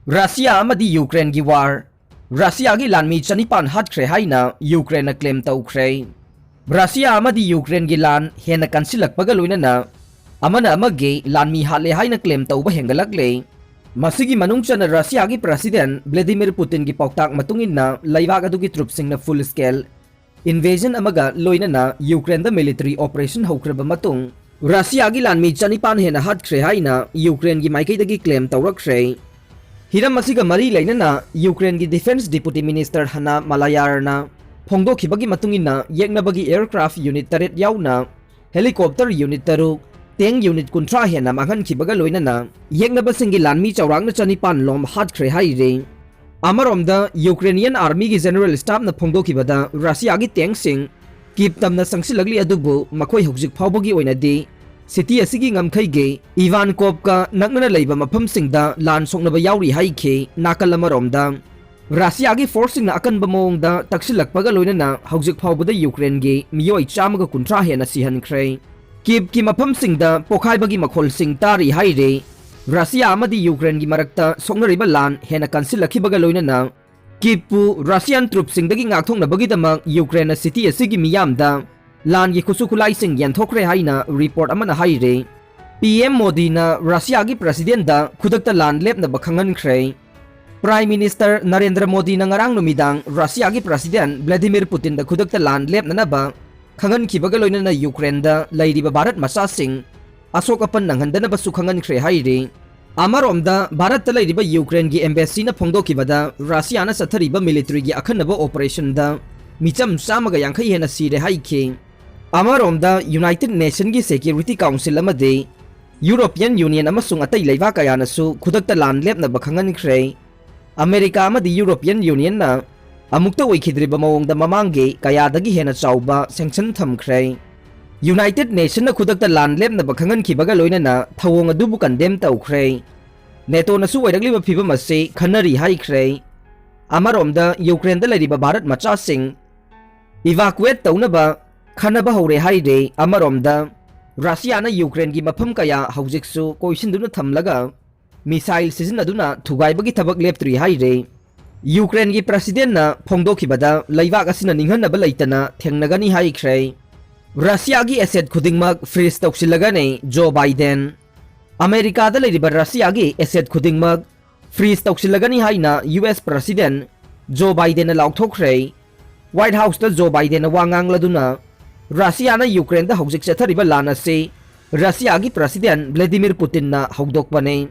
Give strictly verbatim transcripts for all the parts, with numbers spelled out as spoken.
Russia ꯑꯃꯗꯤ ꯌꯨꯀ꯭ꯔꯦꯟꯒꯤ war. ꯔꯁꯤꯌꯥꯒꯤ ꯂꯥꯟꯃꯤ ꯆꯅꯤꯄꯥꯟ ꯍꯥꯠꯈ꯭ꯔꯦ ꯍꯥꯏꯅ ꯌꯨꯀ꯭ꯔꯦꯟꯅ ꯀ꯭ꯂꯦꯝ ꯇꯧꯈ꯭ꯔꯦ꯫ ꯔꯁꯤꯌꯥ ꯑꯃꯗꯤ ꯌꯨꯀ꯭ꯔꯦꯟꯒꯤ ꯂꯥꯟ ꯍꯦꯟꯅ ꯀꯟꯁꯤꯜꯂꯛꯄꯒ ꯂꯣꯏꯅꯅ ꯑꯃꯅ ꯑꯃꯒꯤ ꯂꯥꯟꯃꯤ ꯍꯥꯠꯂꯦ ꯍꯥꯏꯅ ꯀ꯭ꯂꯦꯝ ꯇꯧꯕ ꯍꯦꯟꯒꯠꯂꯛꯂꯦ꯫ ꯃꯁꯤꯒꯤ ꯃꯅꯨꯡ ꯆꯟꯅ ꯔꯁꯤꯌꯥꯒꯤ ꯄ꯭ꯔꯁꯤꯗꯦꯟ ꯚ꯭ꯂꯦꯗꯤꯃꯤꯔ ꯄꯨꯇꯤꯟꯒꯤ ꯄꯥꯎꯇꯥꯛ ꯃꯇꯨꯡ ꯏꯟꯅ ꯂꯩꯕꯥꯛ ꯑꯗꯨꯒꯤ ꯇ꯭ꯔꯨꯞꯁꯤꯡꯅ ꯐꯨꯜ ꯁ꯭ꯀꯦꯜ ꯏꯟꯚꯦꯖꯟ ꯑꯃꯒ ꯂꯣꯏꯅꯅ ꯌꯨꯀ꯭ꯔꯦꯟꯗ ꯃꯤꯂꯤꯇꯔꯤ ꯑꯣꯄꯔꯦꯁꯟ ꯍꯧꯈ꯭ꯔꯕ ꯃꯇꯨꯡ, ꯔꯁꯤꯌꯥꯒꯤ ꯂꯥꯟꯃꯤ ꯆꯅꯤꯄꯥꯟ ꯍꯦꯟꯅ ꯍꯥꯠꯈ꯭ꯔꯦ ꯍꯥꯏꯅ ꯌꯨꯀ꯭ꯔꯦꯟꯒꯤ ꯃꯥꯏꯀꯩꯗꯒꯤ ꯀ꯭ꯂꯦꯝ ꯇꯧꯔꯛꯈ꯭ꯔꯦ꯫ ꯍꯤꯔꯝ ꯑꯁꯤꯒ ꯃꯔꯤ ꯂꯩꯅꯅ ꯌꯨꯀ꯭ꯔꯦꯟꯒꯤ ꯗꯤꯐꯦꯟꯁ ꯗꯤꯄꯨꯇꯤ ꯃꯤꯅꯤꯁꯇꯔ ꯍꯅꯥ ꯃꯥꯂꯥꯌꯥꯔꯅ ꯐꯣꯡꯗꯣꯛꯈꯤꯕꯒꯤ ꯃꯇꯨꯡ ꯏꯟꯅ, ꯌꯦꯛꯅꯕꯒꯤ ꯑꯦꯌꯔꯀ꯭ꯔꯥꯐ ꯌꯨꯅꯤꯠ ꯇꯔꯦꯠ ꯌꯥꯎꯅ ꯍꯦꯂꯤꯀꯣꯞꯇꯔ ꯌꯨꯅꯤꯠ ꯇꯔꯨꯛ, ꯇꯦꯡ ꯌꯨꯅꯤꯠ ꯀꯨꯟꯊ꯭ꯔꯥ ꯍꯦꯟꯅ ꯃꯥꯡꯍꯟꯈꯤꯕꯒ ꯂꯣꯏꯅꯅ ꯌꯦꯛꯅꯕꯁꯤꯡꯒꯤ ꯂꯥꯟꯃꯤ ꯆꯥꯎꯔꯥꯛꯅ ꯆꯅꯤꯄꯥꯟ ꯂꯣꯝ ꯍꯥꯠꯈ꯭ꯔꯦ ꯍꯥꯏꯔꯤ꯫ ꯑꯃꯔꯣꯝꯗ, ꯌꯨꯀ꯭ꯔꯦꯅꯤꯌꯟ ꯑꯥꯔꯃꯤꯒꯤ ꯖꯦꯅꯔꯦꯜ ꯁ꯭ꯇꯥꯐꯅ ꯐꯣꯡꯗꯣꯛꯈꯤꯕꯗ, ꯔꯁꯤꯌꯥꯒꯤ ꯇꯦꯡꯁꯤꯡ ꯀꯤꯞ ꯇꯝꯅ ꯆꯪꯁꯤꯜꯂꯛꯂꯤ, ꯑꯗꯨꯕꯨ ꯃꯈꯣꯏ ꯍꯧꯖꯤꯛ ꯐꯥꯎꯕꯒꯤ ꯑꯣꯏꯅꯗꯤ ꯁꯤꯇꯤ ꯑꯁꯤꯒꯤ ꯉꯝꯈꯩꯒꯤ ꯏꯚꯥꯟꯀꯣꯞꯀ ꯅꯛꯅꯅ ꯂꯩꯕ ꯃꯐꯝꯁꯤꯡꯗ ꯂꯥꯟ ꯁꯣꯛꯅꯕ ꯌꯥꯎꯔꯤ ꯍꯥꯏꯈꯤ꯫ ꯅꯥꯀꯜ ꯑꯃꯔꯣꯝꯗ, ꯔꯁꯤꯌꯥꯒꯤ ꯐꯣꯔꯁꯁꯤꯡꯅ ꯑꯀꯟꯕ ꯃꯑꯣꯡꯗ ꯇꯛꯁꯤꯜꯂꯛꯄꯒ ꯂꯣꯏꯅꯅ ꯍꯧꯖꯤꯛ ꯐꯥꯎꯕꯗ ꯌꯨꯀ꯭ꯔꯦꯟꯒꯤ ꯃꯤꯑꯣꯏ ꯆꯥꯝꯃꯒ ꯀꯨꯟꯊ꯭ꯔꯥ ꯍꯦꯟꯅ ꯁꯤꯍꯟꯈ꯭ꯔꯦ꯫ ꯀꯤꯞꯀꯤ ꯃꯐꯝꯁꯤꯡꯗ ꯄꯣꯈꯥꯏꯕꯒꯤ ꯃꯈꯣꯜꯁꯤꯡ ꯇꯥꯔꯤ ꯍꯥꯏꯔꯤ꯫ ꯔꯁꯤꯌꯥ ꯑꯃꯗꯤ ꯌꯨꯀ꯭ꯔꯦꯟꯒꯤ ꯃꯔꯛꯇ ꯁꯣꯛꯅꯔꯤꯕ ꯂꯥꯟ ꯍꯦꯟꯅ ꯀꯟꯁꯤꯜꯂꯛꯈꯤꯕꯒ ꯂꯣꯏꯅꯅ ꯀꯤꯞꯄꯨ ꯔꯁꯤꯌꯥꯟ ꯇ꯭ꯔꯨꯞꯁꯤꯡꯗꯒꯤ ꯉꯥꯛꯊꯣꯛꯅꯕꯒꯤꯗꯃꯛ ꯌꯨꯀ꯭ꯔꯦꯟꯅ ꯁꯤꯇꯤ ꯑꯁꯤꯒꯤ ꯃꯤꯌꯥꯝꯗ ꯂꯥꯟꯒꯤ ꯈꯨꯠꯁꯨ ꯈꯨꯠꯂꯥꯏꯁꯤꯡ ꯌꯦꯟꯊꯣꯛꯈ꯭ꯔꯦ ꯍꯥꯏꯅ ꯔꯤꯄꯣꯔꯠ ꯑꯃꯅ ꯍꯥꯏꯔꯤ꯫ ꯄꯤ ꯑꯦꯝ ꯃꯣꯗꯤꯅ ꯔꯁꯤꯌꯥꯒꯤ ꯄ꯭ꯔꯁꯤꯗꯦꯟꯗ ꯈꯨꯗꯛꯇ ꯂꯥꯟ ꯂꯦꯞꯅꯕ ꯈꯪꯍꯟꯈ꯭ꯔꯦ꯫ ꯄ꯭ꯔꯥꯏꯝ ꯃꯤꯅꯤꯁꯇꯔ ꯅꯔꯦꯟꯗ꯭ꯔ ꯃꯣꯗꯤꯅ ꯉꯔꯥꯡ ꯅꯨꯃꯤꯗꯥꯡ ꯔꯁꯤꯌꯥꯒꯤ ꯄ꯭ꯔꯁꯤꯗꯦꯟ ꯚ꯭ꯂꯥꯗꯤꯃꯤꯔ ꯄꯨꯇꯤꯟꯗ ꯈꯨꯗꯛꯇ ꯂꯥꯟ ꯂꯦꯞꯅꯅꯕ ꯈꯪꯍꯟꯈꯤꯕꯒ ꯂꯣꯏꯅꯅ ꯌꯨꯀ꯭ꯔꯦꯟꯗ ꯂꯩꯔꯤꯕ ꯚꯥꯔꯠ ꯃꯆꯥꯁꯤꯡ ꯑꯁꯣꯛ ꯑꯄꯟ ꯅꯪꯍꯟꯗꯅꯕꯁꯨ ꯈꯪꯍꯟꯈ꯭ꯔꯦ ꯍꯥꯏꯔꯤ꯫ ꯑꯃꯔꯣꯝꯗ, ꯚꯥꯔꯠꯇ ꯂꯩꯔꯤꯕ ꯌꯨꯀ꯭ꯔꯦꯟꯒꯤ ꯑꯦꯝꯕꯦꯁꯤꯅ ꯐꯣꯡꯗꯣꯛꯈꯤꯕꯗ, ꯔꯁꯤꯌꯥꯅ ꯆꯠꯊꯔꯤꯕ ꯃꯤꯂꯤꯇꯔꯤꯒꯤ ꯑꯈꯟꯅꯕ ꯑꯣꯄꯔꯦꯁꯟꯗ ꯃꯤꯆꯝ ꯆꯥꯝꯃꯒ ꯌꯥꯡꯈꯩ ꯍꯦꯟꯅ ꯁꯤꯔꯦ ꯍꯥꯏꯈꯤ꯫ ꯑꯃꯔꯣꯝꯗ, ꯌꯨꯅꯥꯏꯇꯦꯗ ꯅꯦꯁꯟꯒꯤ ꯁꯦꯀ꯭ꯌꯨꯔꯤꯇꯤ ꯀꯥꯎꯟꯁꯤꯜ ꯑꯃꯗꯤ ꯌꯨꯔꯣꯄꯤꯌꯟ ꯌꯨꯅꯤꯌꯟ ꯑꯃꯁꯨꯡ ꯑꯇꯩ ꯂꯩꯕꯥꯛ ꯀꯌꯥꯅꯁꯨ ꯈꯨꯗꯛꯇ ꯂꯥꯟ ꯂꯦꯞꯅꯕ ꯈꯪꯍꯟꯈ꯭ꯔꯦ꯫ ꯑꯃꯦꯔꯤꯀꯥ ꯑꯃꯗꯤ ꯌꯨꯔꯣꯄꯤꯌꯟ ꯌꯨꯅꯤꯌꯟꯅ ꯑꯃꯨꯛꯇ ꯑꯣꯏꯈꯤꯗ꯭ꯔꯤꯕ ꯃꯑꯣꯡꯗ ꯃꯃꯥꯡꯒꯤ ꯀꯌꯥꯗꯒꯤ ꯍꯦꯟꯅ ꯆꯥꯎꯕ ꯁꯦꯡꯁꯟ ꯊꯝꯈ꯭ꯔꯦ꯫ ꯌꯨꯅꯥꯏꯇꯦꯗ ꯅꯦꯁꯟꯅ ꯈꯨꯗꯛꯇ ꯂꯥꯟ ꯂꯦꯞꯅꯕ ꯈꯪꯍꯟꯈꯤꯕꯒ ꯂꯣꯏꯅꯅ ꯊꯧꯑꯣꯡ ꯑꯗꯨꯕꯨ ꯀꯟꯗꯦꯝ ꯇꯧꯈ꯭ꯔꯦ꯫ ꯅꯦꯇꯣꯅꯁꯨ ꯑꯣꯏꯔꯛꯂꯤꯕ ꯐꯤꯕꯝ ꯑꯁꯤ ꯈꯟꯅꯔꯤ ꯍꯥꯏꯈ꯭ꯔꯦ꯫ ꯑꯃꯔꯣꯝꯗ, ꯌꯨꯀ꯭ꯔꯦꯟꯗ ꯂꯩꯔꯤꯕ ꯚꯥꯔꯠ ꯃꯆꯥꯁꯤꯡ ꯏꯚꯥꯀꯨꯋꯦꯠ ꯇꯧꯅꯕ ꯈꯟꯅꯕ ꯍꯧꯔꯦ ꯍꯥꯏꯔꯦ꯫ ꯑꯃꯔꯣꯝꯗ, ꯔꯁꯤꯌꯥꯅ ꯌꯨꯀ꯭ꯔꯦꯟꯒꯤ ꯃꯐꯝ ꯀꯌꯥ ꯍꯧꯖꯤꯛꯁꯨ ꯀꯣꯏꯁꯤꯟꯗꯨꯅ ꯊꯝꯂꯒ missile ꯁꯤꯖꯤꯟꯅꯗꯨꯅ ꯊꯨꯒꯥꯏꯕꯒꯤ ꯊꯕꯛ ꯂꯦꯞꯇ꯭ꯔꯤ ꯍꯥꯏꯔꯦ꯫ ꯌꯨꯀ꯭ꯔꯦꯟꯒꯤ ꯄ꯭ꯔꯁꯤꯗꯦꯟꯅ ꯐꯣꯡꯗꯣꯛꯈꯤꯕꯗ ꯂꯩꯕꯥꯛ ꯑꯁꯤꯅ ꯅꯤꯡꯍꯟꯅꯕ ꯂꯩꯇꯅ ꯊꯦꯡꯅꯒꯅꯤ ꯍꯥꯏꯈ꯭ꯔꯦ꯫ ꯔꯁꯤꯌꯥꯒꯤ ꯑꯦꯁꯦꯠ ꯈꯨꯗꯤꯡꯃꯛ ꯐ꯭ꯔꯤꯖ ꯇꯧꯁꯤꯜꯂꯒꯅꯤ ꯖꯣ ꯕꯥꯏꯗꯦꯟ꯫ ꯑꯃꯦꯔꯤꯀꯥꯗ ꯂꯩꯔꯤꯕ ꯔꯁꯤꯌꯥꯒꯤ ꯑꯦꯁꯦꯠ ꯈꯨꯗꯤꯡꯃꯛ ꯐ꯭ꯔꯤꯖ ꯇꯧꯁꯤꯜꯂꯒꯅꯤ ꯍꯥꯏꯅ ꯌꯨ ꯑꯦꯁ ꯄ꯭ꯔꯁꯤꯗꯦꯟ ꯖꯣ ꯕꯥꯏꯗꯦꯟꯅ ꯂꯥꯎꯊꯣꯛꯈ꯭ꯔꯦ꯫ ꯋꯥꯏꯠ ꯍꯥꯎꯁꯇ ꯖꯣ ꯕꯥꯏꯗꯦꯟꯅ ꯋꯥ ꯉꯥꯡꯂꯗꯨꯅ, ꯔꯁꯤꯌꯥꯅ ꯌꯨꯀ꯭ꯔꯦꯟꯗ ꯍꯧꯖꯤꯛ ꯆꯠꯊꯔꯤꯕ ꯂꯥꯟ ꯑꯁꯤ ꯔꯁꯤꯌꯥꯒꯤ ꯄ꯭ꯔꯁꯤꯗꯦꯟ ꯚ꯭ꯂꯦꯗꯤꯃꯤꯔ ꯄꯨꯇꯤꯟꯅ ꯍꯧꯗꯣꯛꯄꯅꯤ꯫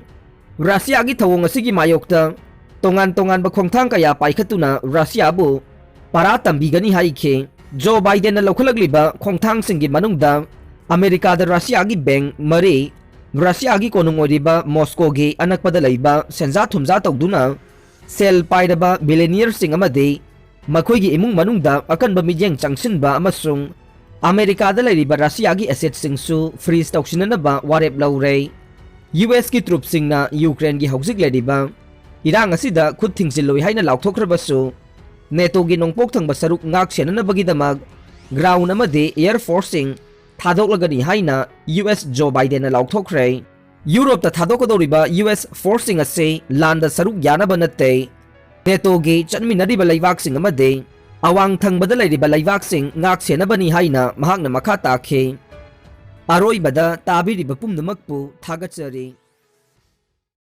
ꯔꯁꯤꯌꯥꯒꯤ ꯊꯧꯑꯣꯡ ꯑꯁꯤꯒꯤ ꯃꯥꯌꯣꯛꯇ ꯇꯣꯉꯥꯟ ꯇꯣꯉꯥꯟꯕ ꯈꯣꯡꯊꯥꯡ ꯀꯌꯥ ꯄꯥꯏꯈꯠꯇꯨꯅ ꯔꯁꯤꯌꯥꯕꯨ ꯄꯔꯥ ꯇꯝꯕꯤꯒꯅꯤ ꯍꯥꯏꯈꯤ꯫ ꯖꯣ ꯕꯥꯏꯗꯦꯟꯅ ꯂꯧꯈꯠꯂꯛꯂꯤꯕ ꯈꯣꯡꯊꯥꯡꯁꯤꯡꯒꯤ ꯃꯅꯨꯡꯗ ꯑꯃꯦꯔꯤꯀꯥꯗ ꯔꯁꯤꯌꯥꯒꯤ ꯕꯦꯡꯛ ꯃꯔꯤ, ꯔꯁꯤꯌꯥꯒꯤ ꯀꯣꯅꯨꯡ ꯑꯣꯏꯔꯤꯕ ꯃꯣꯁꯀꯣꯒꯤ ꯑꯅꯛꯄꯗ ꯂꯩꯕ ꯁꯦꯟꯖꯥ ꯊꯨꯝꯖꯥ ꯇꯧꯗꯨꯅ ꯁꯦꯜ ꯄꯥꯏꯔꯕ ꯕꯤꯂꯤꯅꯤꯌꯔꯁꯤꯡ ꯑꯃꯗꯤ ꯃꯈꯣꯏꯒꯤ ꯏꯃꯨꯡ ꯃꯅꯨꯡꯗ ꯑꯀꯟꯕ ꯃꯤꯠꯌꯦꯡ ꯆꯪꯁꯤꯟꯕ ꯑꯃꯁꯨꯡ ꯑꯃꯦꯔꯤꯀꯥꯗ ꯂꯩꯔꯤꯕ ꯔꯁꯤꯌꯥꯒꯤ ꯑꯦꯁꯦꯠꯁꯤꯡꯁꯨ ꯐ꯭ꯔꯤꯖ ꯇꯧꯁꯤꯟꯅꯅꯕ ꯋꯥꯔꯦꯞ ꯂꯧꯔꯦ꯫ ꯌꯨ ꯑꯦꯁꯀꯤ ꯇ꯭ꯔꯨꯞꯁꯤꯡꯅ ꯌꯨꯀ꯭ꯔꯦꯟꯒꯤ ꯍꯧꯖꯤꯛ ꯂꯩꯔꯤꯕ ꯏꯔꯥꯡ ꯑꯁꯤꯗ ꯈꯨꯠ ꯊꯤꯡꯖꯤꯜꯂꯣꯏ ꯍꯥꯏꯅ ꯂꯥꯎꯊꯣꯛꯈ꯭ꯔꯕꯁꯨ, ꯅꯦꯇꯣꯒꯤ ꯅꯣꯡꯄꯣꯛ ꯊꯪꯕ ꯁꯔꯨꯛ ꯉꯥꯛ ꯁꯦꯟꯅꯅꯕꯒꯤꯗꯃꯛ ꯒ꯭ꯔꯥꯎꯟ ꯑꯃꯗꯤ ꯑꯦꯌꯔ ꯐꯣꯔꯁꯁꯤꯡ ꯊꯥꯗꯣꯛꯂꯒꯅꯤ ꯍꯥꯏꯅ ꯌꯨ ꯑꯦꯁ ꯖꯣ ꯕꯥꯏꯗꯦꯟꯅ ꯂꯥꯎꯊꯣꯛꯈ꯭ꯔꯦ꯫ ꯌꯨꯔꯣꯞꯇ ꯊꯥꯗꯣꯛꯀꯗꯧꯔꯤꯕ ꯌꯨ ꯑꯦꯁ ꯐꯣꯔꯁꯁꯤꯡ ꯑꯁꯤ ꯂꯥꯟꯗ ꯁꯔꯨꯛ ꯌꯥꯅꯕ ꯅꯠꯇꯦ, ꯅꯦꯇꯣꯒꯤ ꯆꯠꯃꯤꯟꯅꯔꯤꯕ ꯂꯩꯕꯥꯛꯁꯤꯡ ꯑꯃꯗꯤ ꯑꯋꯥꯡ ꯊꯪꯕꯗ ꯂꯩꯔꯤꯕ ꯂꯩꯕꯥꯛꯁꯤꯡ ꯉꯥꯛ ꯁꯦꯟꯅꯕꯅꯤ ꯍꯥꯏꯅ ꯃꯍꯥꯛꯅ ꯃꯈꯥ ꯇꯥꯈꯤ꯫ ꯑꯔꯣꯏꯕꯗ ꯇꯥꯕꯤꯔꯤꯕ ꯄꯨꯝꯅꯃꯛꯄꯨ ꯊꯥꯒꯠꯆꯔꯤ꯫